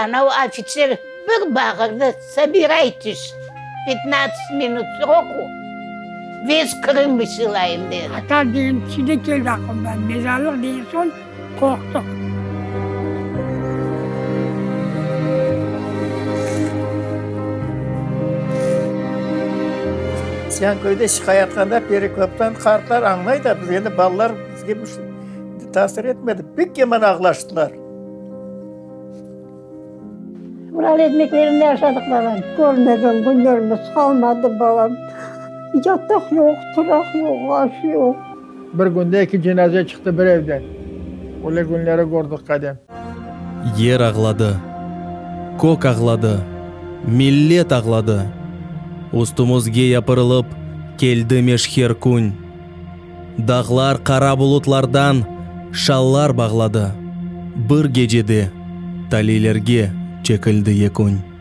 Anavı ofitser bir bağırdı, Sobiraytes, petnadtsat minut sroku, ves Krım vısılayem, dedi. Atar degen kişi de keldi aqıldan. Mezarlıq degen soñ qorqtıq. Sen köyde çıqayatqanda Perekoptan qartlar añlay da, biz endi balalar bizge bir şey tasir etmedi. Pek yaman ağlaştılar. Ural ekmeklerinde aşadıq, balam. Körmegen künlerimiz qalmadı, balam. Yataq yoq, turaq yoq, aş yoq. Bir künde eki cenaze çıqtı bir evden. Öyle künleri kördik, qadem. Yer ağladı, kök ağladı, millet ağladı. Üstümizge yapırılıp keldi meşher kün. Dağlar qara bulutlardan şallar bağladı. Bir gecede taliylerge çekildi yekün.